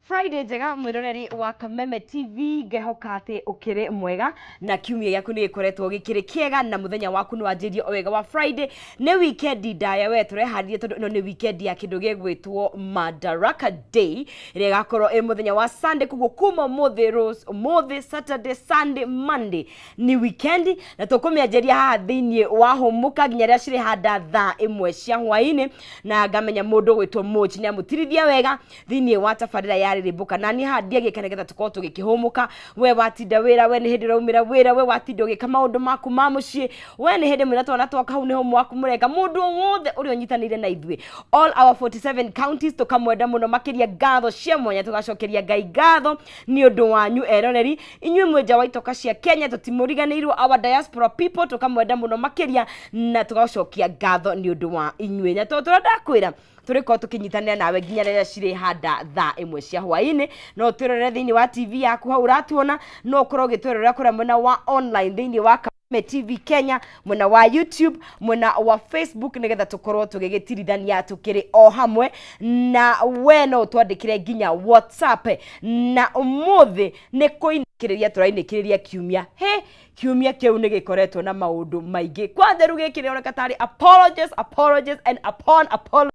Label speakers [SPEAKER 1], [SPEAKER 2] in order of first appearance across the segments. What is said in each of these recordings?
[SPEAKER 1] Friday njega mwiroreri wa Kameme TV, ngehoka atä ũkĩrĩ mwega na kiumia gĩaku nĩ gĩkoretwo gĩkĩrĩ kĩega na mũthenya waku nĩ wanjĩrie o wega wa Friday. Nĩ weekend ndaya we tũreharĩrie tondũ ĩno nĩ weekend ya kĩndũ gĩgwĩtwo Madaraka Day ĩrĩa ĩgakorwo ĩ mũthenya wa Sunday, koguo kuma ũmũthĩ Rose, ũmũthĩ Saturday, Sunday, Monday nĩ weekend na tũkũmĩanjĩria haha thĩinĩ wa hũmũka nginya rĩrĩa cirĩhanda thaa 1 cia hwaĩ-inĩ, na ngamenya mũndũ ũgwĩtwo Moji nĩ amũtirithia wega thĩinĩ wa tabarĩra ya rĩrĩmbũka. Na niĩ haha ndiagĩka nĩgetha tũkorwo tũgĩkĩhũmũka. We watinda wĩra, we nĩ hĩndĩ ũraumĩra wĩra, we watinda ũgĩka maũndũ maku ma mũciĩ, we nĩ hĩndĩ mwĩna twana twaku hau nĩho mwaku mũreka. Mũndũ o wothe ũrĩa ũnyitanĩire na ithuĩ, all our 47 counties, tũkamwenda mũno makĩria. Ngatho cia mwanya tũgacokeria Ngai ngatho nĩ ũndũ wanyu eroreri inyuĩ mwĩ nja wa itoka cia Kenya, tũtimũriganĩirwo. Our diaspora people, tũkamwenda mũno makĩria na tũgacokia ngatho nĩ ũndũ wa inyuĩ. Na tondũ tũrĩa ndakwĩra tũrĩkorwo tũkĩnyitanĩra nawe nginya rĩrĩa cirĩhanda thaa 1 cia hwaĩ-inĩ. No twĩrorere thĩinĩ wa TV yaku hau ũratuona, no ũkorwo ũgĩtwĩrorera kũrĩa mwena wa online thĩinĩ wa Kameme TV Kenya, mwena wa YouTube, mwena wa Facebook, nĩgetha tũkorwo tũgĩgĩtirithania tũkĩrĩ o hamwe na we. No ũtwandĩkĩre nginya WhatsApp. Na ũmũthĩ nĩ kũinĩkĩrĩria tũrainĩkĩrĩria kiumia. He kiumia kĩu nĩ gĩkoretwo na maũndũ maingĩ. Kwanza rĩu gĩkĩ rĩroneka tarĩ apologies, apologies and upon apologies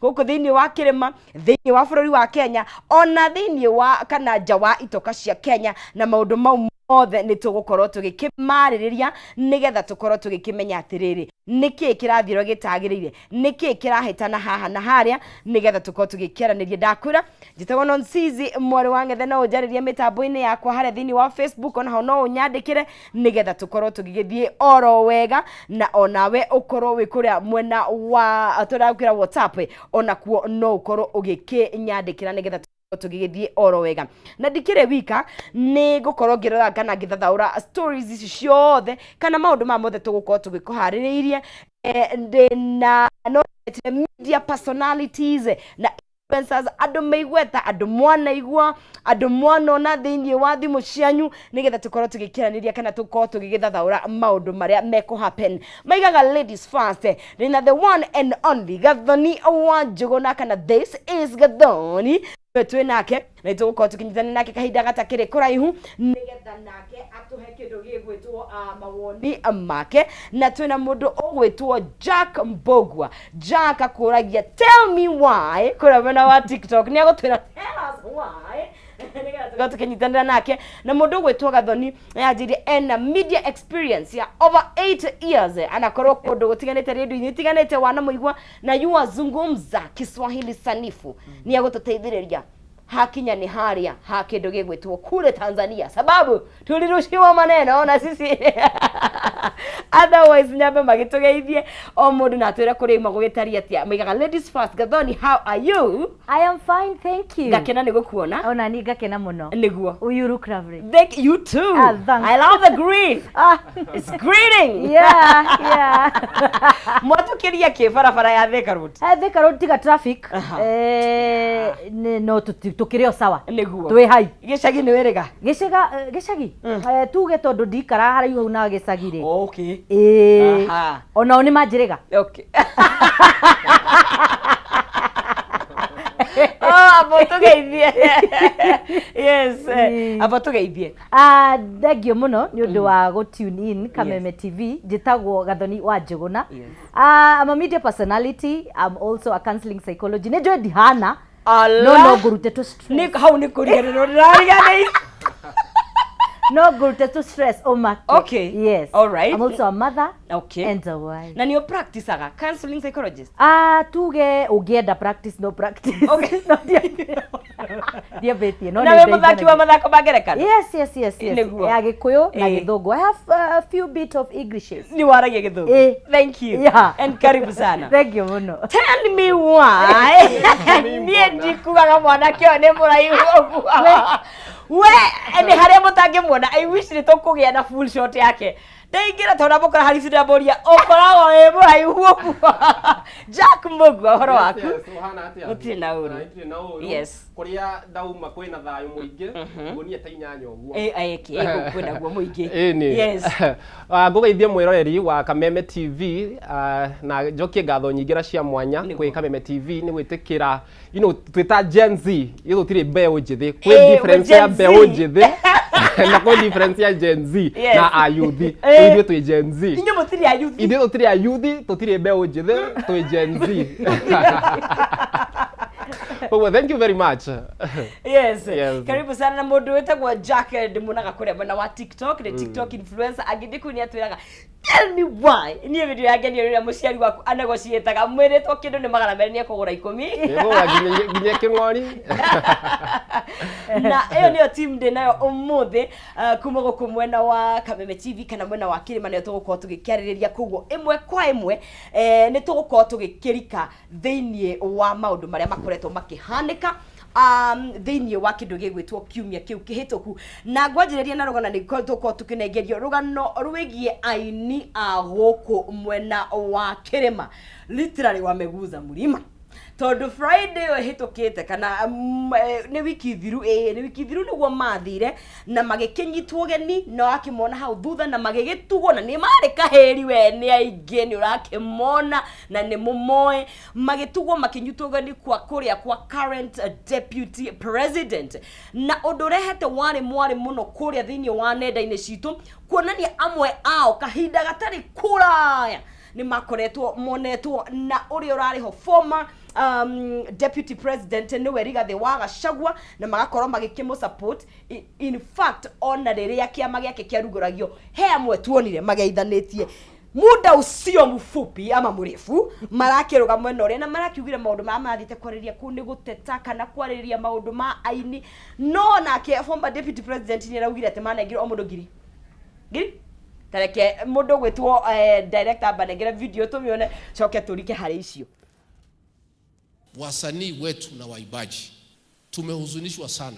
[SPEAKER 1] gũkũ thĩinĩ wa kĩrĩma, thĩinĩ wa bũrũri wa Kenya, ona thĩinĩ wa kana nja wa itoka cia Kenya. Na maũndũ mau mothe nĩ tũgũkorwo tũgĩkĩmarĩrĩria nĩgetha tũkorwo tũgĩkĩmenya atĩrĩrĩ, nĩkĩĩ kĩrathirwo gĩtagĩrĩire, nĩkĩĩ kĩrahĩtana haha na harĩa, nĩgetha tũkorwo tũgĩkĩaranĩria. Ndakwĩra njĩtagwo Nonsizi mwarĩ wa Ng'ethe. No ũnjarĩrie mĩtambo-inĩ yakwa harĩa thĩinĩ wa Facebook, onaho no ũnyandĩkĩre nĩgetha tũkorwo tũgĩgĩthiĩ oro wega, na onawe ũkorwo wĩ kũrĩa mwena wa tũrakwĩra WhatsApp, onakuo no ũkorwo ũgĩkĩnyandĩkĩra nĩgetha tũgĩgĩthiĩ oro wega. Na ndikĩrĩ wika, nĩ ngũkorwo ngĩrora kana ngĩthathaũra stories ici ciothe kana maũndũ maya mothe tũgũkorwo tũgĩkũharĩrĩirie. Ndĩna no media personalities na influencers, andũ meigweta, andũ mwanaigua, andũ mwanona thĩinĩ wa thimũ cianyu, nĩgetha tũkorwo tũgĩkĩranĩria kana tũkorwo tũgĩgĩthathaũra maũndũ marĩa mekũ happen. Maigaga ladies first. Ndĩna the one and only Gathoni wa Njũgũna, kana this is Gathoni twĩ nake, na nĩtũgũkorwo tũkĩnyitanĩra nake kahinda gatakĩrĩ kũraihu nĩgetha nake atũhe kĩndũ gĩgwĩtwo mawoni make. Na twĩna mũndũ ũgwĩtwo Jack Mbogua. Jack akũragia "Tell me why" kũrĩa mwena wa TikTok. Nĩ agũtwĩra "Tell us why" nĩgetha tũkorwo tũkĩnyitanĩra nake. Na mũndũ ũgwĩtwo Gathoni yanjĩire ena media experience ya over 8 years, anakorwo kũndũ gũtiganĩte, radio-inĩ itiganĩte, wanamũigua na yuazungumza Kiswahili sanifu. Nĩ agũtũteithĩrĩria hakinya nĩ harĩa ha kĩndũ gĩgwĩtwo kule Tanzania, sababu tulirushiwa maneno na sisi. Otherwise nyambe magĩtũgeithie o mũndũ na atwĩre kũrĩa ima gũgĩtariĩ atĩa. Maigaga ladies first. Gathoni, how are you?
[SPEAKER 2] I am fine, thank you.
[SPEAKER 1] Ngakena nĩ gũkuona.
[SPEAKER 2] Ona ni ngakena mũno.
[SPEAKER 1] Nĩguo.
[SPEAKER 2] You look lovely.
[SPEAKER 1] Thank you too.
[SPEAKER 2] Ah, thanks.
[SPEAKER 1] I love the green.
[SPEAKER 2] Ah,
[SPEAKER 1] it's greeting.
[SPEAKER 2] Yeah.
[SPEAKER 1] Mwatũkĩria kĩ barabara ya Thika Road?
[SPEAKER 2] Thika Road tiga traffic. No tukĩrĩ o sawa.
[SPEAKER 1] Nĩguo.
[SPEAKER 2] Twĩ hai.
[SPEAKER 1] Gĩcagi nĩ wĩrĩga?
[SPEAKER 2] Gĩciga gĩcagi? Tuge tondũ ndikara haraihu hau na gĩcagi rĩ.
[SPEAKER 1] Okay.
[SPEAKER 2] Ĩĩ. Onao nĩ manjĩrĩga.
[SPEAKER 1] Okay. Oh, amba ũtũgeithie. Yes, amba ũtũgeithie.
[SPEAKER 2] Ah, thengio mũno nĩ ũndũ wa gũ tune in Kameme TV. Njĩtagwo Gathoni wa Njũgũna. Ah, I'm a media personality. I'm also a counseling psychology. Nĩ njũĩ ndihana no ngũrute tũ stress.
[SPEAKER 1] Nĩ hau nĩ kũriganĩrwo ndĩrariganĩire.
[SPEAKER 2] No ngũrute tũ stress ũmake.
[SPEAKER 1] Okay.
[SPEAKER 2] Yes.
[SPEAKER 1] All right.
[SPEAKER 2] I'm also a mother and a wife.
[SPEAKER 1] Na nĩ practiceaga counseling psychologist?
[SPEAKER 2] Ah, tuge ũngĩenda practice, no practice.
[SPEAKER 1] Okay.
[SPEAKER 2] No ndiambĩtie no
[SPEAKER 1] Na
[SPEAKER 2] nĩ
[SPEAKER 1] wĩ mũthaki wa
[SPEAKER 2] ndeithanagia.
[SPEAKER 1] mathako ma ngerekano?
[SPEAKER 2] Yes.
[SPEAKER 1] Nĩguo.
[SPEAKER 2] Ya Gĩkũyũ na
[SPEAKER 1] Ĩĩ.
[SPEAKER 2] Gĩthũngũ. I have a few bit of Englishes.
[SPEAKER 1] Nĩ waragia Gĩthũngũ?
[SPEAKER 2] Ĩĩ.
[SPEAKER 1] Thank you.
[SPEAKER 2] Yeah.
[SPEAKER 1] And karibu sana.
[SPEAKER 2] Thank you mũno.
[SPEAKER 1] Tell me why. Niĩ ndikugaga mwanake ũyũ nĩ mũraihu ũguo. We nĩ harĩa mũtangĩmuona. I wish nĩ tũkũgĩa na full shot yake. Ndaingĩra tondũ ndamũkora harĩ ndamũria ũkoragwo wĩ mũraihu ũguo. Jack Mũgua, ũhoro waku?
[SPEAKER 3] Yes, ũhana atĩa?
[SPEAKER 1] Gũtirĩ na ũru.
[SPEAKER 3] Na itirĩ na ũru.
[SPEAKER 1] Yes.
[SPEAKER 3] Kũrĩa ndauma kwĩna thayũ mũingĩ, nguonia ta inyanya ũguo.
[SPEAKER 1] Ĩ, ĩ, kĩ, kwĩna guo mũingĩ.
[SPEAKER 3] Ĩni.
[SPEAKER 1] Yes.
[SPEAKER 3] Ah, ngũgeithie mwĩroreri wa Kameme TV, ah, na njokie ngatho nyingĩ na cia mwanya
[SPEAKER 1] Nĩguo.
[SPEAKER 3] kwĩ Kameme TV nĩ gwĩtĩkĩra twĩta Gen Z, ithuĩ tũtirĩ mbeũ njĩthĩ. Kwĩ
[SPEAKER 1] Ĩ,
[SPEAKER 3] difference
[SPEAKER 1] Gen
[SPEAKER 3] ya
[SPEAKER 1] Z.
[SPEAKER 3] mbeũ njĩthĩ na kwĩ difference ya Gen Z
[SPEAKER 1] Yes.
[SPEAKER 3] na ayuthi.
[SPEAKER 1] Ĩ.
[SPEAKER 3] Ithuĩ twĩ Gen Z.
[SPEAKER 1] Inyuĩ mũtirĩ ayuthi.
[SPEAKER 3] Ithuĩ tũtirĩ ayuthi, tũtirĩ mbeũ njĩthĩ, twĩ Gen Z. Koguo thank you very much.
[SPEAKER 1] Yes.
[SPEAKER 3] Yes.
[SPEAKER 1] Karibu sana na mũndũ wĩtagwo Jack, ndĩmuonaga kũrĩa mwena wa TikTok, nĩ TikTok influencer. Angĩthiĩ kũu nĩ atwĩraga tell me why. Niĩ video yake nĩ rĩrĩa mũciari waku anegotiataga mwĩrĩtwo kĩndũ nĩ 200 nĩ ekũgũra 10.
[SPEAKER 3] Nĩngũgũra nginya kĩng'ori.
[SPEAKER 1] Na ĩyo nĩyo team ndĩ nayo ũmũthĩ, kuma gũkũ mwena wa Kameme TV kana mwena wa Kĩrĩma, nĩyo tũgũkorwo tũgĩkĩarĩrĩria. Koguo ĩmwe kwa ĩmwe, nĩ tũgũkorwo tũgĩkĩrika thĩinĩ wa maũndũ marĩa makoretwo makĩhanĩka thĩinĩ wa kĩndũ gĩgwĩtwo kiumia kĩu kĩhĩtũku. Na ngwanjĩrĩria na rũgano, nĩ tũkorwo tũkĩnengerio rũgano rwĩgiĩ aini a gũkũ mwena wa Kĩrĩma, literally wameguza mlima, tondũ Friday ĩyo ĩhĩtũkĩte kana nĩ wiki thiru, ĩĩ, nĩ wiki thiru, nĩguo mathire na magĩkĩnyitwo geni na wakĩmona hau thutha na magĩgĩtugwo na nĩ marĩ kahĩri, we nĩ aingĩ nĩ ũrakĩmona na nĩ mũmoĩ, magĩtugwo makĩnyitwo geni kwa kũrĩa kwa current deputy president. Na ũndũ ũrehete warĩ mwarĩ mũno kũrĩa thĩinĩ wa nenda-inĩ citũ, kuonania amwe ao kahinda gatarĩ kũraya nĩ makoretwo monetwo na ũrĩa ũrarĩ ho former deputy president, nĩwe Rigathĩ wa Gachagua, na magakorwo magĩkĩmũ support. In fact, ona rĩrĩa kĩama gĩake kĩarugũragio, he amwe tuonire mageithanĩtie muda usio mfupi ama mrefu, marakĩrũga mwena ũrĩa na marakiugire maũndũ marĩa marathiĩte kwarĩria kũu nĩ gũteta kana kwarĩrĩria maũndũ ma aini. No nake former deputy president nĩ araugire atĩ manengirwo o mũndũ ngiri ngiri. Tareke mũndũ gwĩtwo director ambanengere video tũmĩone, coke tũrike harĩ icio.
[SPEAKER 4] Wasanii wetu na waimbaji tumehuzunishwa sana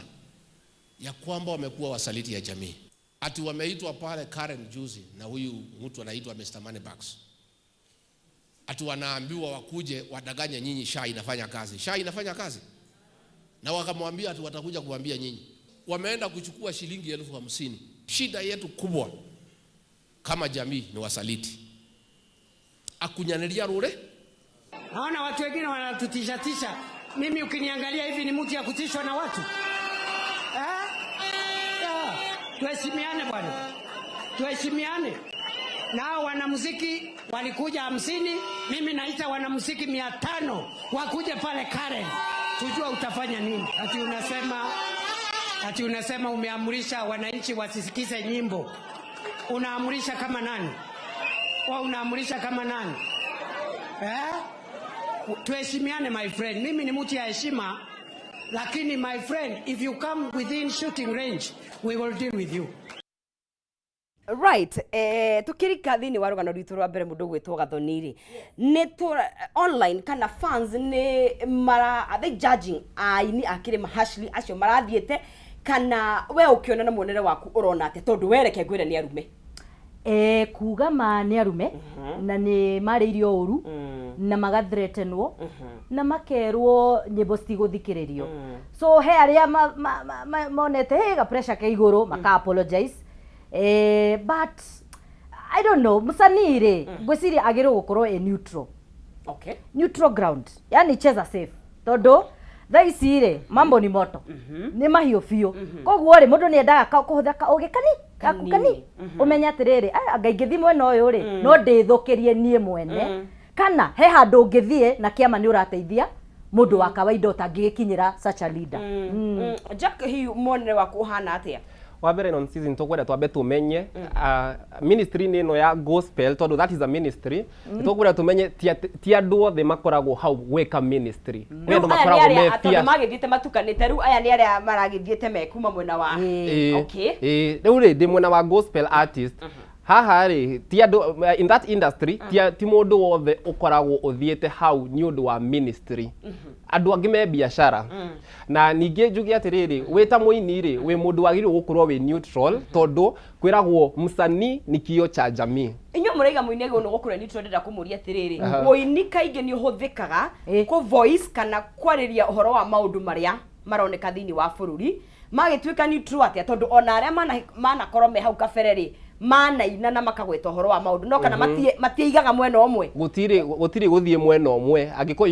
[SPEAKER 4] ya kwamba wamekuwa wasaliti ya jamii. Ati wameitwa pale Karen juzi na huyu mtu anaitwa Mr. Moneybags. Ati wanaambiwa wakuje wadanganye nyinyi SHA inafanya kazi. SHA inafanya kazi. Na wakamwambia ati watakuja kuambia nyinyi. Wameenda kuchukua shilingi 50,000. Shida yetu kubwa kama jamii ni wasaliti. Akunyanelia rure.
[SPEAKER 5] Naona watu wengine wanatutisha tisha. Mimi ukiniangalia hivi ni mtu ya kutishwa na watu? Eh? Yeah. Tuheshimiane bwana. Tuheshimiane. Nao wanamuziki walikuja 50, mimi naita wanamuziki 500 wakuje pale Karen. Tujua utafanya nini. Ati unasema umeamrisha wananchi wasisikize nyimbo. Unaamrisha kama nani? Wa unaamrisha kama nani? Eh? Tuheshimiane my friend. Mimi ni mtu ya heshima, lakini my friend, if you come within shooting range, we will deal with you.
[SPEAKER 1] Right, tukirika thĩinĩ wa rũgano rwitũ rwa mbere, mũndũ gwĩtwo Gathoni-rĩ, nĩ tũ online kana fans nĩ mara, are they judging aini a Kĩrĩma harshly acio marathiĩte, kana we ũkĩona na muonere waku ũrona atĩa? Tondũ we reke ngwĩre nĩ arume.
[SPEAKER 2] Kuga ma nĩ arume na nĩ marĩirio ũru na magathretenwo na makerwo nyĩmbo citigũthikĩrĩrio. So he arĩa monete hey, ga pressure ke igũrũ maka apologize, but I don't know, msanii rĩ, ngwĩciria agĩrĩirwo gũkorwo e neutral, neutral ground, yani cheza safe, tondũ thaa ici rĩ mambo ni moto, nĩ mahiũ biũ. Koguo rĩ, mũndũ nĩ endaga kũhũthĩra kaũgĩ kani gaku
[SPEAKER 1] Kanini.
[SPEAKER 2] Kani ũmenye atĩrĩrĩ, anga ingĩthiĩ mwena ũyũ rĩ, no ndĩthũkĩrie niĩ mwene, kana he handũ ũngĩthiĩ na kĩama nĩ ũrateithia mũndũ wa kawaida ũtangĩgĩkinyĩra such a leader.
[SPEAKER 1] Jack, hihi muonere waku ũhana atĩa?
[SPEAKER 3] Wa mbere, non season tũkwenda twambe tũmenye ministry-inĩ ĩno ya gospel, tondũ that is a ministry, nĩ tũkwenda tũmenye ti andũ othe makoragwo hau gwĩka ministry. Kwĩ andũ
[SPEAKER 1] Rĩu aya nĩ
[SPEAKER 3] makoragwo
[SPEAKER 1] arĩa
[SPEAKER 3] me
[SPEAKER 1] tondũ magĩthiĩte matukanĩte, rĩu aya nĩ arĩa maragĩthiĩte me kuma mwena wa
[SPEAKER 3] Ĩĩ,
[SPEAKER 1] Okay.
[SPEAKER 3] ĩĩ, rĩu rĩ, ndĩ mwena wa gospel artist. Haha rĩ, ti andũ in that industry, ti mũndũ wothe ũkoragwo ũthiĩte hau nĩ ũndũ wa ministry. Andũ angĩ me biacara. Na ningĩ njuge atĩrĩrĩ, wĩ ta mũini rĩ, wĩ mũndũ wagĩrĩirwo gũkorwo wĩ neutral, tondũ kwĩragwo msanii ni kioo cha jamii.
[SPEAKER 1] Inyuĩ mũraiga mũini agĩrĩirwo nĩ gũkorwo neutral. Ndĩrenda kũmũria atĩrĩrĩ, ũini kaingĩ nĩ ũhũthĩkaga kũ voice kana kwarĩria ũhoro wa maũndũ marĩa maroneka thĩinĩ wa bũrũri. Magĩtuĩka neutral atĩa, tondũ ona arĩa manakorwo me hau kabere rĩ, manaina na makagweta ũhoro wa maũndũ no kana matiĩigaga mwena ũmwe?
[SPEAKER 3] Gũtirĩ gũthiĩ mwena ũmwe. Angĩkorwo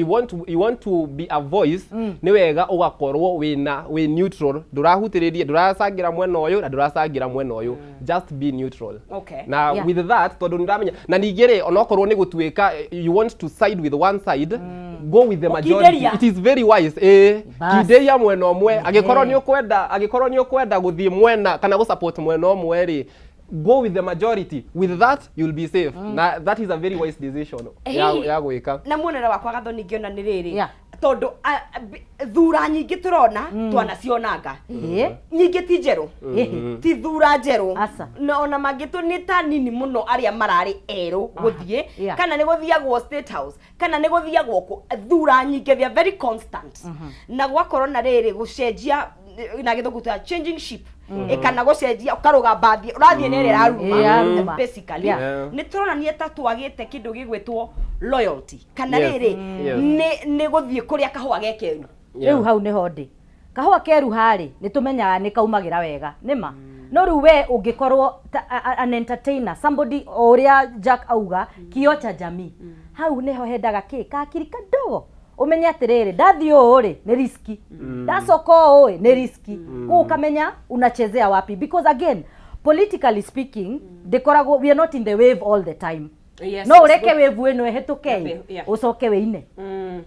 [SPEAKER 3] you want to be a voice, nĩ wega ũgakorwo wĩ neutral, ndũrahutĩrĩria, ndũracangĩra mwena ũyũ na ndũracangĩra mwena ũyũ, just be neutral. Na with that, tondũ nĩndamenya, na ningĩ rĩ, onokorwo nĩ gũtuĩka you want to side with one side, go with the majority.
[SPEAKER 1] Ũkindĩria.
[SPEAKER 3] It is very wise, ĩĩ.
[SPEAKER 2] Bas.
[SPEAKER 3] Kindĩria mwena ũmwe. Angĩkorwo nĩ ũkwenda gũthiĩ mwena kana gũsupport mwena ũmwe rĩ, go with the majority. With that, you'll be safe, na that is a very wise decision
[SPEAKER 1] Hihi.
[SPEAKER 3] ya gwĩka.
[SPEAKER 1] Na muonere wakwa, Gathoni, ngĩona nĩ rĩrĩ, tondũ thura nyingĩ tũrona twanacionanga, nyingĩ ti njerũ, ti thura njerũ.
[SPEAKER 2] Aca.
[SPEAKER 1] Na ona mangĩ nĩ ta nini mũno arĩa mararĩ erũ gũthiĩ, kana nĩ gũthiagwo State House, kana nĩ gũthiagwo kũ, thura nyingĩ they are very constant, na gwakorwo na rĩrĩ gũcenjia, na gĩthũngũ tuga changing ship. Kana gũcenjia ũkarũga mbathi ũrathiĩ na ĩrĩa
[SPEAKER 2] Ĩraruma.
[SPEAKER 1] ĩraruma basically. Nĩ tũronania ta twagĩte kĩndũ gĩgwĩtwo loyalty kana rĩrĩ nĩ gũthiĩ kũrĩa kahũa gekeru.
[SPEAKER 2] Rĩu hau nĩho ndĩ. Kahũa keru harĩ nĩ tũmenyaga nĩ kaumagĩra wega nĩma, no rĩu we ũngĩkorwo an entertainer, somebody o ũrĩa Jack auga, kioo cha jamii, hau nĩho hendaga kĩ kakiri kadogo, ũmenye atĩrĩrĩ, ndathiĩ ũũ rĩ, nĩ risk, ndacoka ũũ ĩ, nĩ risk. Kũu ũkamenya unachezea wapi, because again, politically speaking, ndĩkoragwo, we are not in the wave all the time. No ũreke wave ĩno ĩhĩtũke ĩ, ũcoke wĩine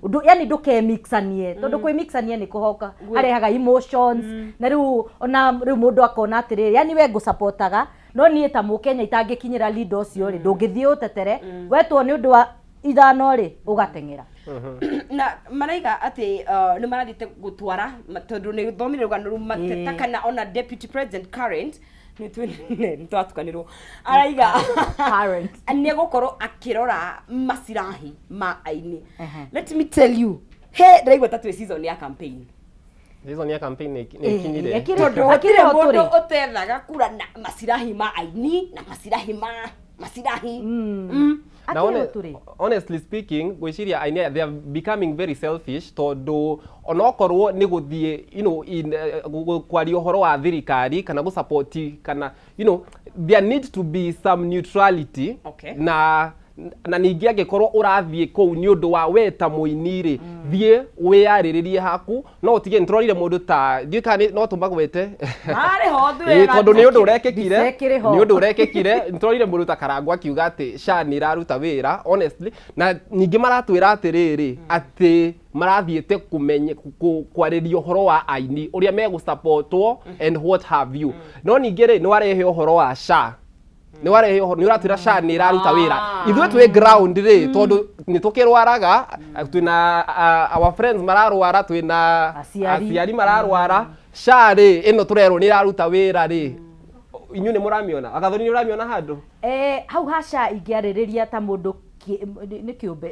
[SPEAKER 2] Ndũ, yani ndũkemixanie, tondũ kwĩmixania nĩ kũhoka harehaga emotions, na rĩu ona rĩu mũndũ akona atĩrĩrĩ, yani we ngũsapotaga, no niĩ ta mũkenya itangĩkinyĩra leader ũcio rĩ, ndũngĩthiĩ ũtetere wetwo nĩ ũndũ wa 5 rĩ, ũgateng'era.
[SPEAKER 1] Na maraiga atĩ nĩ marathiĩte gũtwara tondũ nĩ thomire rũgano rũu mateta, kana ona deputy president current, nĩ twatukanĩrwo, araiga
[SPEAKER 2] Current.
[SPEAKER 1] nĩ egũkorwo akĩrora macirahi ma aini. Let me tell you, he ndĩraigua ta twĩ season ya campaign.
[SPEAKER 3] Season ya campaign nĩ ĩkinyire.
[SPEAKER 1] Tondũ
[SPEAKER 2] Akĩrĩ
[SPEAKER 1] gũtirĩ
[SPEAKER 2] ho
[SPEAKER 1] mũndũ
[SPEAKER 2] tũrĩ.
[SPEAKER 1] ũtethaga kura na macirahi ma aini na macirahi ma macirahi.
[SPEAKER 3] Na
[SPEAKER 2] Akĩrĩ ho tũrĩ.
[SPEAKER 3] Honestly speaking, ngwĩciria aini aya, they are becoming very selfish, tondũ onokorwo nĩ gũthiĩ in kwaria ũhoro wa thirikari kana gũsupport kana there need to be some neutrality. Na ningĩ angĩkorwo ũrathiĩ kũu nĩ ũndũ wa we ta mũini rĩ, thiĩ wĩyarĩrĩrie haku, no ũtige. Nĩ tũrorire mũndũ ta, ndiũĩ kana no tũmagwete.
[SPEAKER 1] Marĩ ho.
[SPEAKER 3] Ĩĩ, tondũ nĩ ũndũ ũrekĩkire.
[SPEAKER 2] Mbica ĩkĩrĩ ho.
[SPEAKER 3] Nĩ ũndũ ũrekĩkire, nĩ tũrorire mũndũ ta Karangũ akiuga atĩ SHA nĩ ĩraruta wĩra honestly, na ningĩ maratwĩra atĩrĩrĩ, atĩ marathiĩte kũmenya kwarĩria ũhoro wa aini ũrĩa megũsupportwo and what have you, no ningĩ rĩ, nĩ warehe ũhoro wa SHA, nĩ warehe ũhoro, nĩ ũratwĩra SHA nĩ ĩraruta wĩra. Ithuĩ twĩ ground rĩ, tondũ nĩ tũkĩrwaraga, twĩna our friends mararwara, twĩna
[SPEAKER 2] Aciari.
[SPEAKER 3] Aciari mararwara. SHA rĩ, ĩno tũrerwo nĩ ĩraruta wĩra rĩ, inyuĩ nĩ mũramĩona? Agathoni, nĩ ũramĩona handũ?
[SPEAKER 2] Hau haca ingĩarĩrĩria ta mũndũ nĩ kĩũmbe,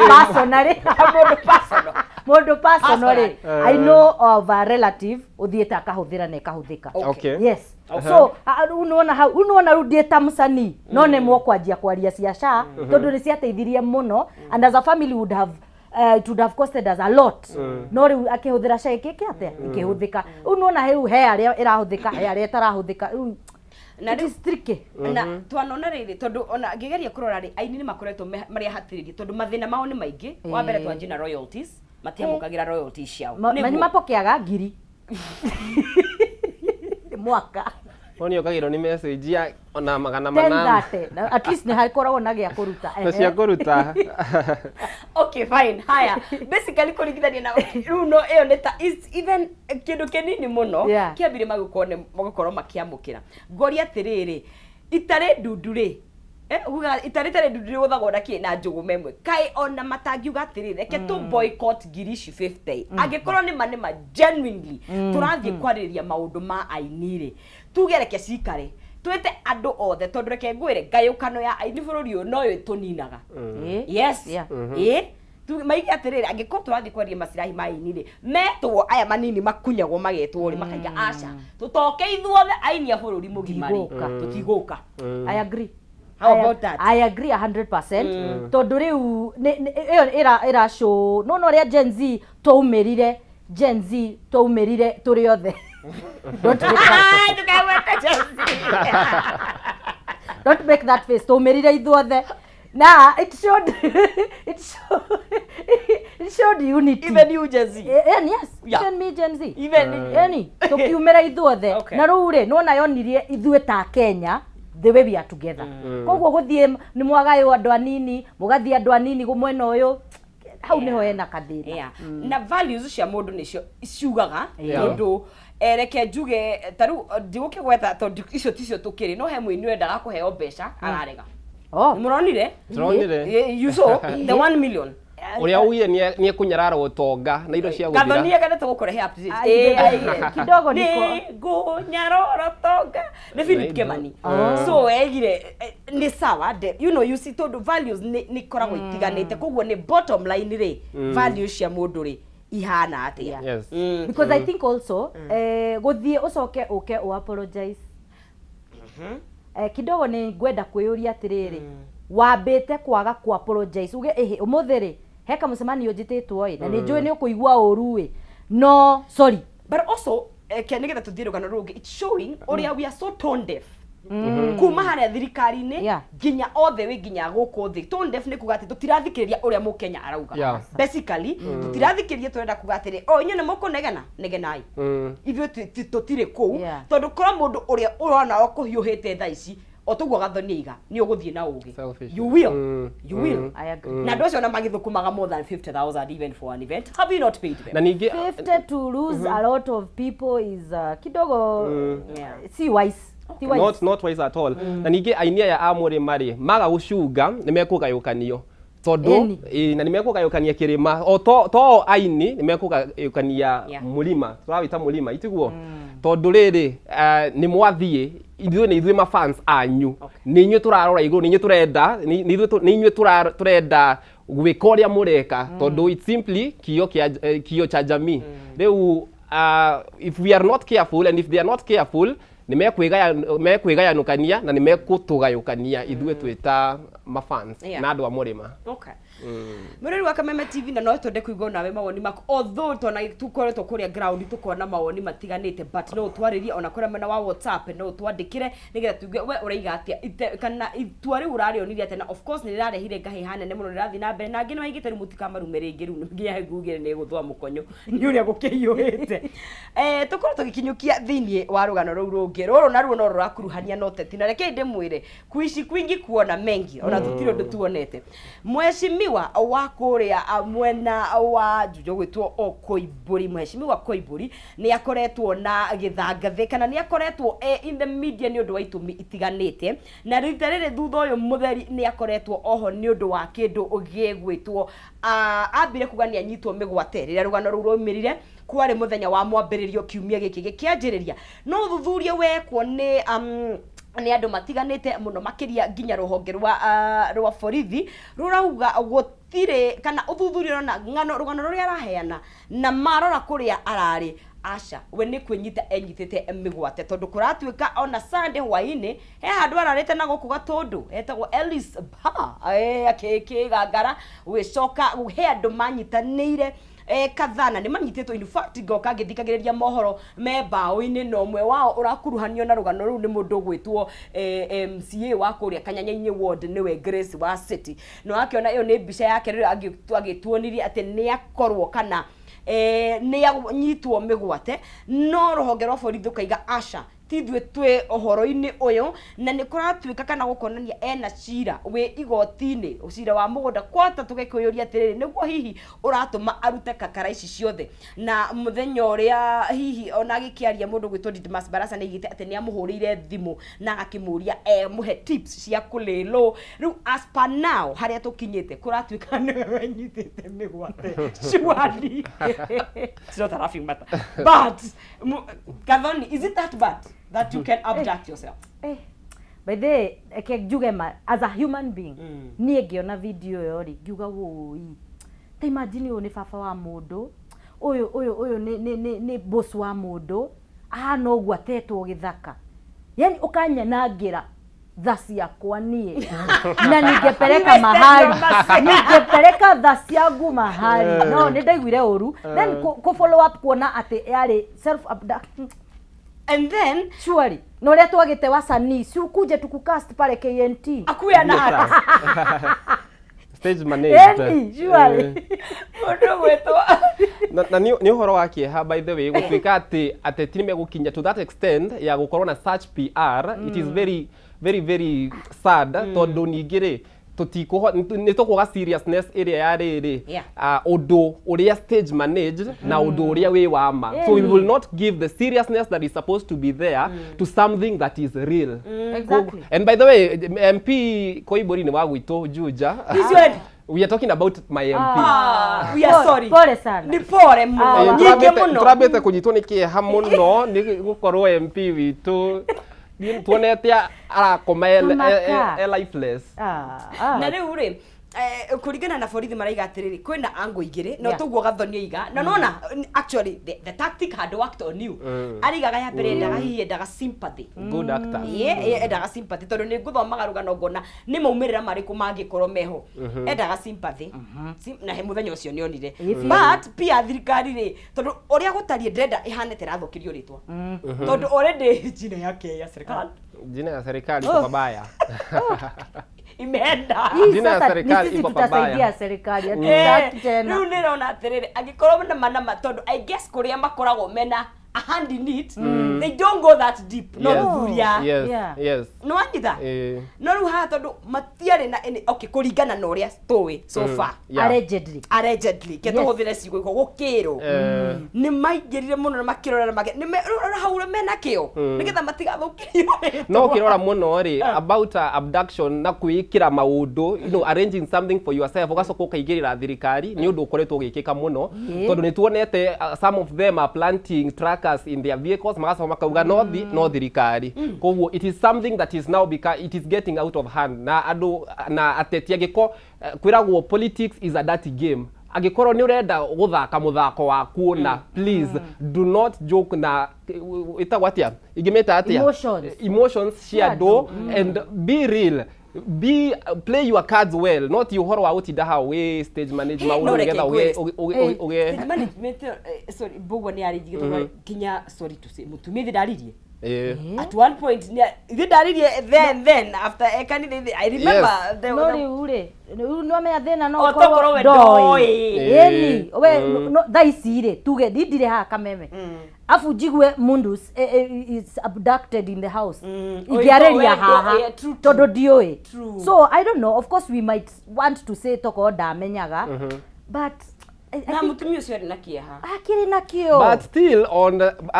[SPEAKER 2] personally,
[SPEAKER 1] Mũndũ personal.
[SPEAKER 2] Mũndũ personal rĩ, I know of a relative ũthiĩte akahũthĩra na ĩkahũthĩka. Yes. So rĩu nĩwona hau, rĩu nĩwona rĩu ndĩ ta mũcanii no nemwo kwanjia kwaria cia SHA, tondũ nĩ ciateithirie mũno, and as a family would have it would have costed us a lot, no rĩu akĩhũthĩra SHA ĩkĩke atĩa, ĩkĩhũthĩka. Rĩu nĩwona rĩu he arĩa ĩrahũthĩka, he arĩa ĩtarahũthĩka rĩu.
[SPEAKER 1] Na
[SPEAKER 2] It is tricky.
[SPEAKER 1] Na twanona rĩrĩ, tondũ ona ngĩgeria kũrora rĩ, aini nĩ makoretwo marĩ ahatĩrĩrie tondũ mathĩna mao nĩ maingĩ. Wa mbere, twanjie na royalties, matiamũkagĩra royalties ciao.
[SPEAKER 2] Na nĩ mapokeaga 1,000 mwaka.
[SPEAKER 3] No nĩ ũkagĩrwo nĩ message ya ona 800.
[SPEAKER 2] 10:30. Na at least nĩ hakoragwo na gĩa kũruta.
[SPEAKER 3] Na cia kũruta.
[SPEAKER 1] Okay, fine. Haya, basically kũringithania na rĩu, no ĩyo nĩ ta it's even kĩndũ kĩnini mũno kĩambire magũkorwo nĩ magũkorwo makĩamũkĩra. Ngoria atĩrĩrĩ, itarĩ ndundu rĩ, ugaga itarĩ tarĩ ndundu rĩgũthagwo na kĩ na njũgũma ĩmwe, kaĩ ona matangiuga atĩrĩrĩ, reke tũ boycott ngiri ici 50, angĩkorwo nĩma nĩma genuinely tũrathiĩ kwarĩrĩria maũndũ ma aini rĩ, tuge reke cikare. Twĩte andũ othe, tondũ reke ngwĩre, ngayũkano ya aini bũrũri ũyũ noyo ĩtũninaga. Yes. Ĩ maige atĩrĩrĩ, angĩkorwo tũrathiĩ kwaria masirahi ma aini rĩ, metwo aya manini makunyagwo magetwo rĩ, makaiga aca, tũtoke ithuothe aini a bũrũri mũgima rĩ,
[SPEAKER 2] Tũtigũka.
[SPEAKER 1] Tũtigũka.
[SPEAKER 2] I agree.
[SPEAKER 1] How about that?
[SPEAKER 2] I agree 100%, tondũ rĩu ĩyo ĩra show no no ũrĩa Gen Z twaumĩrire, Gen Z twaumĩrire tũrĩ othe. Don't make that,
[SPEAKER 1] Ndũkagwete Gen Z.
[SPEAKER 2] Don't make that face. Twaumĩrire ithuothe na it showed unity.
[SPEAKER 1] Even you, Gen Z.
[SPEAKER 2] Yes. Even me, Gen Z.
[SPEAKER 1] Even
[SPEAKER 2] Yani tukiumĩra ithuothe. Na rĩu rĩ, nĩwona yonirie ithuĩ ta Kenya the way we are together. Koguo gũthiĩ nĩ mwagaywo andũ anini, mũgathiĩ andũ anini mwena ũyũ, hau nĩho hena kathĩna.
[SPEAKER 1] Yeah. Na values cia mũndũ nĩcio ciugaga, tondũ reke njuge ta rĩu ndigũkĩgweta tondũ icio ticio tũkĩrĩ, no he mũini wendaga kũheo mbeca ararega.
[SPEAKER 2] Oh.
[SPEAKER 1] Mũronire?
[SPEAKER 3] Tũronire.
[SPEAKER 1] You saw the 1 million?
[SPEAKER 3] Ũrĩa ugire nĩ ekũnyarara ũtonga na indo cia
[SPEAKER 1] Gathoni
[SPEAKER 3] gũthira.
[SPEAKER 1] Agende tũgũkũrehe update.
[SPEAKER 2] Ai, kidogo niko
[SPEAKER 1] Nĩngũnyarora ũtonga nĩ Philip Kemani. So egire nĩ sawa de, you see, tondũ values nĩ ikoragwo itiganĩte, koguo nĩ bottom line rĩ, values cia mũndũ rĩ ihana atĩa?
[SPEAKER 3] Yes.
[SPEAKER 2] Because I think also gũthiĩ ũcoke ũke ũ apologize kidogo nĩ ngwenda kwĩyũria atĩrĩrĩ, wambĩte kwaga ku apologize, uge ĩhĩ ũmũthĩ rĩ he kamũcemanio njĩtĩtwo ĩ, na nĩ njũĩ nĩ ũkũigua ũru ĩ, no sorry.
[SPEAKER 1] But also ke nĩgetha tũthiĩ rũgano rũngĩ, it's showing ũrĩa we are so tone deaf kuma harĩa thirikari-inĩ nginya othe wĩ nginya gũkũ thĩ. Tone deaf nĩ kuga atĩ tũtirathikĩrĩria ũrĩa mũkenya arauga. Basically tũtirathikĩrĩria, tũrenda kuga atĩrĩ, o inyuĩ nĩ mũkũnegena, negenai, ithuĩ tũtirĩ kũu. Tondũ korwo mũndũ ũrĩa ũrona o kũhiũhĩte thaa ici, o toguo Gathoni aiga, nĩ ũgũthiĩ na ũgĩ.
[SPEAKER 3] Selfish.
[SPEAKER 1] You will. You will.
[SPEAKER 2] I agree.
[SPEAKER 1] Na andũ acio ona magĩthũkũmaga more than 50,000 even for an event, have you not paid them?
[SPEAKER 3] Na ningĩ
[SPEAKER 2] 50 to lose a lot of people is kidogo si wise, ti wise.
[SPEAKER 3] Not wise at all. Na ningĩ aini aya a mũrĩma rĩ, maga gũcunga nĩ mekũgayũkanio, tondũ
[SPEAKER 2] Ĩni.
[SPEAKER 3] Ĩ, na nĩ mekũgayũkania kĩrĩma o to aini nĩ mekũgayũkania mũrima, tũrawĩta mũrima itiguo, tondũ rĩrĩ nĩ mwathiĩ, ithuĩ nĩ ithuĩ mafans anyu, nĩ inyuĩ tũrarora igũrũ, nĩ inyuĩ tũrenda, nĩ ithuĩ nĩ inyuĩ tũrenda gwĩka ũrĩa mũreka, tondũ it's simply kio kĩa kio cha jamii. Rĩu if we are not careful and if they are not careful, nĩ mekwĩgayanũkania na nĩ mekũtũgayũkania ithuĩ twĩ ta mafans na andũ a mũrĩma.
[SPEAKER 1] Okay. Mũrĩri wa Kameme TV, na no twende kũigua nawe mawoni maku, although tona tukoretwo kũrĩa ground tukona mawoni matiganĩte, but no ũtwarĩrie ona kũrĩa mwena wa WhatsApp, no ũtwandĩkĩre nĩgetha tuigue we ũraiga atĩa kana itua rĩu ũrarĩonire atĩa. Na of course nĩ rĩrarehire ngahĩha nene mũno, rĩrathiĩ na mbere na angĩ nĩ maigĩte rĩu mũtikamarume rĩngĩ, rĩu nginya ngugire nĩ gũthũa mũkonyo nĩ ũrĩa gũkĩhiũhĩte. Tũkorwo tũgĩkinyũkia thĩinĩ wa rũgano rũu rũngĩ, rũrũ naruo no rũrakuruhania na ũteti, na rekei ndĩmwĩre, kuishi kwingi kuona mengi, ona tutire ũndũ tuonete. Mheshimiwa wa kũrĩa mwena wa Juja gwĩtwo o Koimbũri, Mheshimiwa Koimbũri nĩ akoretwo na gĩthangathĩ kana nĩ akoretwo in the media nĩ ũndũ wa itũmi itiganĩte, na rita rĩrĩ thutha ũyũ mũtheri nĩ akoretwo oho nĩ ũndũ wa kĩndũ gĩgwĩtwo ambire kuga nĩ anyitwo mĩgwate rĩrĩa rũgano rũu rwaumĩrire, kwarĩ mũthenya wa mwambĩrĩrio kiumia gĩkĩ gĩkĩanjĩrĩria. No ũthuthuria wekwo nĩ andũ matiganĩte mũno makĩria nginya rũhonge rwa borithi rũrauga gũtirĩ kana ũthuthuria ũrona ng'ano rũgano rũrĩa araheana na marora kũrĩa ararĩ, aca, we nĩ kwĩnyita enyitĩte mĩgwate, tondũ kũratuĩka ona Sunday hwaĩ-inĩ he handũ ararĩte na gũkũ Gatũndũ etagwo Ellis Bar, akĩgangara gũgĩcoka he andũ manyitanĩire kadhaa na nĩ manyitĩtwo. In fact, ngoka ngĩthikagĩrĩria mohoro me mbaũ-inĩ, na ũmwe wao ũrakuruhanio na rũgano rũu nĩ mũndũ ũgwĩtwo MCA wa kũrĩa Kanyanya-inĩ ward, nĩwe Grace wa City, na wakĩona ĩyo nĩ mbica yake rĩrĩa agĩtuonirie atĩ nĩ akorwo kana nĩ anyitwo mĩgwate, no rũhonge rwa borithi rũkaiga aca, ti ithuĩ twĩ ũhoro-inĩ ũyũ, na nĩ kũratuĩka kana gũkonania ena cira wĩ igoti-inĩ, cira wa mũgũnda. Kwata tũgĩkwĩyũria atĩrĩrĩ, nĩguo hihi ũratũma arute kakara ici ciothe? Na mũthenya ũrĩa hihi ona agĩkĩaria, mũndũ gwĩtwo Didmus Barasa nĩ aigĩte atĩ nĩ amũhũrĩire thimũ na agakĩmũria mũhe tips cia kũlĩlũ. Rĩu as per now harĩa tũkinyĩte, kũratuĩka nĩwe wenyitĩte mĩgwate. Surely it's not a laughing matter, but Gathoni, is it that bad? That you can abduct yourself.
[SPEAKER 2] By the way, reke njuge ma as a human being, niĩ ngĩona video ĩyo rĩ, ngiuga wũi, ta imagine ũyũ nĩ baba wa mũndũ, ũyũ nĩ boss wa mũndũ, ahana ũguo atetwo gĩthaka, yani ũkanyanangĩra tha ciakwa niĩ na ningepeleka mahali, ningepeleka tha ciangu mahali. No nĩ ndaiguire ũru then kũ follow up kuona atĩ yarĩ self abduction.
[SPEAKER 1] And then
[SPEAKER 2] Surely na ũrĩa twagĩte wasanii, si ukuje tukucast pale KNT.
[SPEAKER 1] Akuya na hata
[SPEAKER 3] Stage managed.
[SPEAKER 2] Eni, surely.
[SPEAKER 1] Mũndũ gwĩtwo
[SPEAKER 3] Na nĩ ũhoro wa kĩeha, by the way, gũtuĩka atĩ ateti nĩ megũkinya to that extent ya gũkorwo na such PR. It is very, very, very sad, tondũ ningĩ rĩ, nĩ tũkwaga seriousness ĩrĩa ya rĩrĩ ũndũ ũrĩa stage managed na ũndũ ũrĩa wĩ wa ma. So we will not give the seriousness that is supposed to be there to something that is real. And by the way, MP Koimburi nĩ wa gwitũ Juja.
[SPEAKER 1] Icio endi.
[SPEAKER 3] We are talking about my MP.
[SPEAKER 1] Ah, we are sorry.
[SPEAKER 2] Pole sana.
[SPEAKER 1] Nĩ pole mũno. Nyingĩ mũno.
[SPEAKER 3] Tũrambĩte kũnyitwo nĩ kĩeha mũno nĩ gũkorwo MP witũ tuonete arakoma
[SPEAKER 2] Kamaka.
[SPEAKER 3] e lifeless.
[SPEAKER 2] Ah, ah.
[SPEAKER 1] Na rĩu rĩ, kũringana na borithi maraiga atĩrĩrĩ, kwĩna ango igĩrĩ no tũguo Gathoni aiga na nona actually the tactic had worked on you. Araigaga ya mbere endaga, hihi endaga sympathy.
[SPEAKER 3] Good actor.
[SPEAKER 1] Ye endaga sympathy, tondũ nĩ ngũthomaga rũgano ngona nĩ maumĩrĩra marĩkũ mangĩkorwo meho. Endaga sympathy. Na he mũthenya ũcio nĩ onire. But pia thirikari rĩ, tondũ ũrĩa gũtariĩ, ndĩrenda ĩhane ta ĩrathũkĩrio rĩtwa, tondũ already jina yake ya serikali
[SPEAKER 3] Jina ya serikali iko pabaya.
[SPEAKER 1] Imeenda.
[SPEAKER 2] Hii
[SPEAKER 3] Jina ya
[SPEAKER 2] sasa ni
[SPEAKER 3] serikali
[SPEAKER 2] sisi
[SPEAKER 3] iko pabaya.
[SPEAKER 2] tutasaidia serikali, hatutaki tena.
[SPEAKER 1] Rĩu nĩrona atĩrĩrĩ, angĩkorwo nama nama, tondũ I guess kũrĩa makoragwo mena a hand in it, they don't go that deep no thuthuria. Nĩwanyita? No rĩu haha tondũ matiarĩ na any, okay, kũringana na ũrĩa tũĩ so far,
[SPEAKER 2] Allegedly.
[SPEAKER 1] Allegedly, ke tũhũthĩre ciugo iko gũkĩrwo nĩ maingĩrire mũno na makĩrora na make nĩ hau mena kĩo nĩgetha matigathũkĩrio rĩtwa.
[SPEAKER 3] No ũkĩrora mũno rĩ, about abduction na kwĩĩkĩra maũndũ, arranging something for yourself, ũgacoka ũkaigĩrĩra thirikari, nĩ ũndũ ũkoretwo ũgĩkĩka mũno, tondũ nĩ tuonete some of them are planting trackers in their vehicles, magacoka makauga no thirikari. Koguo it is something that is now it is getting out of hand, na andũ na ateti angĩko kwĩragwo politics is a dirty game, angĩkorwo nĩ ũrenda gũthaka mũthako waku na please do not joke na ĩtagwo atĩa, ingĩmĩta atĩa?
[SPEAKER 2] Emotions.
[SPEAKER 3] Emotions cia andũ, and be real, be play your cards well, not ũhoro wa gũtinda hau wĩ stage manage
[SPEAKER 1] Hey,
[SPEAKER 3] maũndũ
[SPEAKER 1] no, reke
[SPEAKER 3] nĩgetha
[SPEAKER 1] ngwĩre.
[SPEAKER 3] ũgĩe
[SPEAKER 1] Stage management, sorry, Mbũgua nĩ arĩnjigĩtwo nginya, sorry to say, mũtumia ithe ndaririe. At one point ithe ndaririe, then after kanitha ithe, I remember
[SPEAKER 2] No rĩu rĩ, rĩu nĩwamenya thĩna no
[SPEAKER 1] O
[SPEAKER 2] ũkorwo
[SPEAKER 1] tokorwo we
[SPEAKER 2] ndoĩ.
[SPEAKER 1] ndoĩ.
[SPEAKER 2] Ĩni we no, thaa ici rĩ, tuge ni ndirĩ haha Kameme, afu njigue mundus is abducted in the house, ingĩarĩria
[SPEAKER 1] We
[SPEAKER 2] haha
[SPEAKER 1] yeah, true, true.
[SPEAKER 2] tondũ ndiũĩ.
[SPEAKER 1] True.
[SPEAKER 2] So I don't know, of course we might want to say tokorwo ndamenyaga, but I
[SPEAKER 1] Na
[SPEAKER 2] think
[SPEAKER 1] mũtumia ũcio arĩ na kĩeha.
[SPEAKER 2] Akĩrĩ na kĩo.
[SPEAKER 3] But still on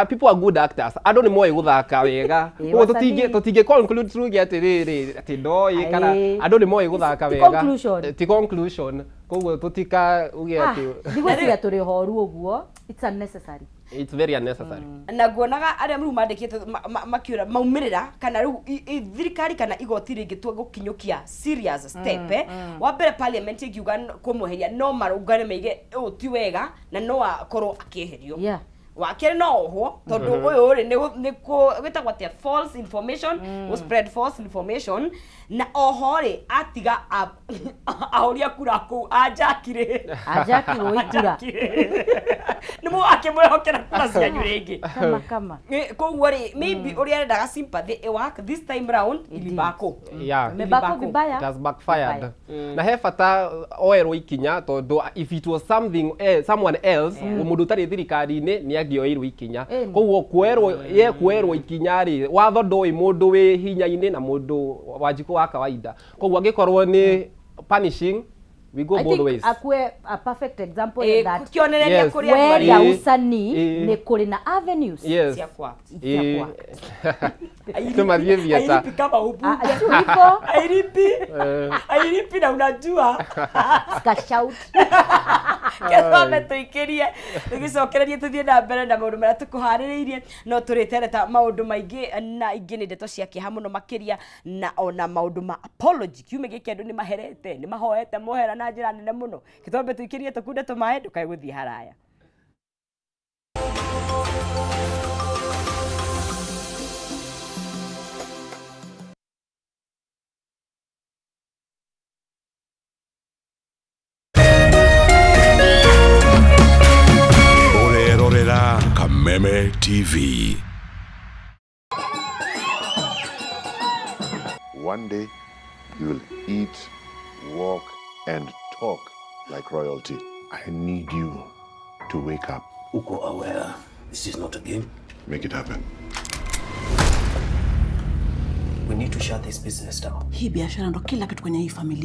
[SPEAKER 3] people are good actors, andũ nĩ moĩ gũthaka wega. Koguo
[SPEAKER 2] wasanii.
[SPEAKER 3] Tũtingĩ conclude tuge atĩrĩrĩ atĩ ndoĩ kana
[SPEAKER 2] Ĩĩ.
[SPEAKER 3] andũ nĩ moĩ gũthaka
[SPEAKER 2] Ti
[SPEAKER 3] wega.
[SPEAKER 2] conclusion.
[SPEAKER 3] Ti conclusion, koguo tũtika uge atĩ
[SPEAKER 2] Ndigwĩciria tũrĩ horu ũguo, it's unnecessary.
[SPEAKER 3] It's very unnecessary.
[SPEAKER 1] Na nguonaga arĩa rĩu mandĩkĩte makiũra maumĩrĩra kana rĩu thirikari kana igoti rĩngĩtua gũkinyũkia serious step, wa mbere parliament ĩngiuga kũmweheria, no marũngane maige ũũ ti wega na no akorwo akĩeherio. Wa kerĩ no ohwo, tondũ ũyũ rĩ nĩ gwĩtagwo atĩa, false information, gũ spread false information. Na oho rĩ, atiga ahũri a kura kũu anjakirĩ.
[SPEAKER 2] Anjakirwo ikura.
[SPEAKER 1] Nĩ mũgakĩmwĩhokera kura cianyu rĩngĩ?
[SPEAKER 2] Kama kama.
[SPEAKER 1] Koguo rĩ, maybe ũrĩa arendaga sympathy ĩwork this time round, ilibako.
[SPEAKER 2] Mebako
[SPEAKER 1] Ilibako.
[SPEAKER 2] vibaya.
[SPEAKER 3] It has backfired. Na he bata oerwo ikinya, tondũ if it was something someone else, mũndũ ũtarĩ thirikari-inĩ, nĩ angĩoirwo ikinya. Koguo kuoerwo ye kuoerwo ikinya rĩ, watho ndũĩ mũndũ wĩ hinya-inĩ na mũndũ wanjikũ wa kawaida. Koguo angĩkorwo nĩ punishing, we go
[SPEAKER 2] I
[SPEAKER 3] both
[SPEAKER 2] think
[SPEAKER 3] ways.
[SPEAKER 2] akue a perfect example that
[SPEAKER 1] Kĩonereria kũrĩ andũ
[SPEAKER 2] wenda
[SPEAKER 1] arĩa
[SPEAKER 2] usanii, nĩ kũrĩ na avenues
[SPEAKER 1] cia kuact.
[SPEAKER 2] Cia kuact.
[SPEAKER 3] Tũmathiĩ theatre.
[SPEAKER 1] Ailipi kama ubunge.
[SPEAKER 2] Ah, sio hivyo.
[SPEAKER 1] Ailipi. Ailipi na unajua.
[SPEAKER 2] Kashout.
[SPEAKER 1] Ketwambe tũikĩrie tũgĩcokererie tũthiĩ na mbere na maũndũ marĩa tũkũharĩrĩirie no tũrĩtereta maũndũ maingĩ na ingĩ nĩ ndeto cia kĩeha mũno makĩria na ona maũndũ ma apology kiumia gĩkĩ andũ nĩ maherete nĩ mahoete mohera na njĩra nene mũno. Gĩtwambe tũikĩrie tũkunde tũmaĩ ndũkae gũthiĩ haraya.
[SPEAKER 6] Ũrerorera Kameme TV.
[SPEAKER 7] One day, you will eat, walk, and talk like royalty. I need you to wake up.
[SPEAKER 8] Uko aware this is not a game.
[SPEAKER 7] Make it happen.
[SPEAKER 8] We need to shut this business down.
[SPEAKER 9] Hii biashara ndo kila kitu kwenye hii familia.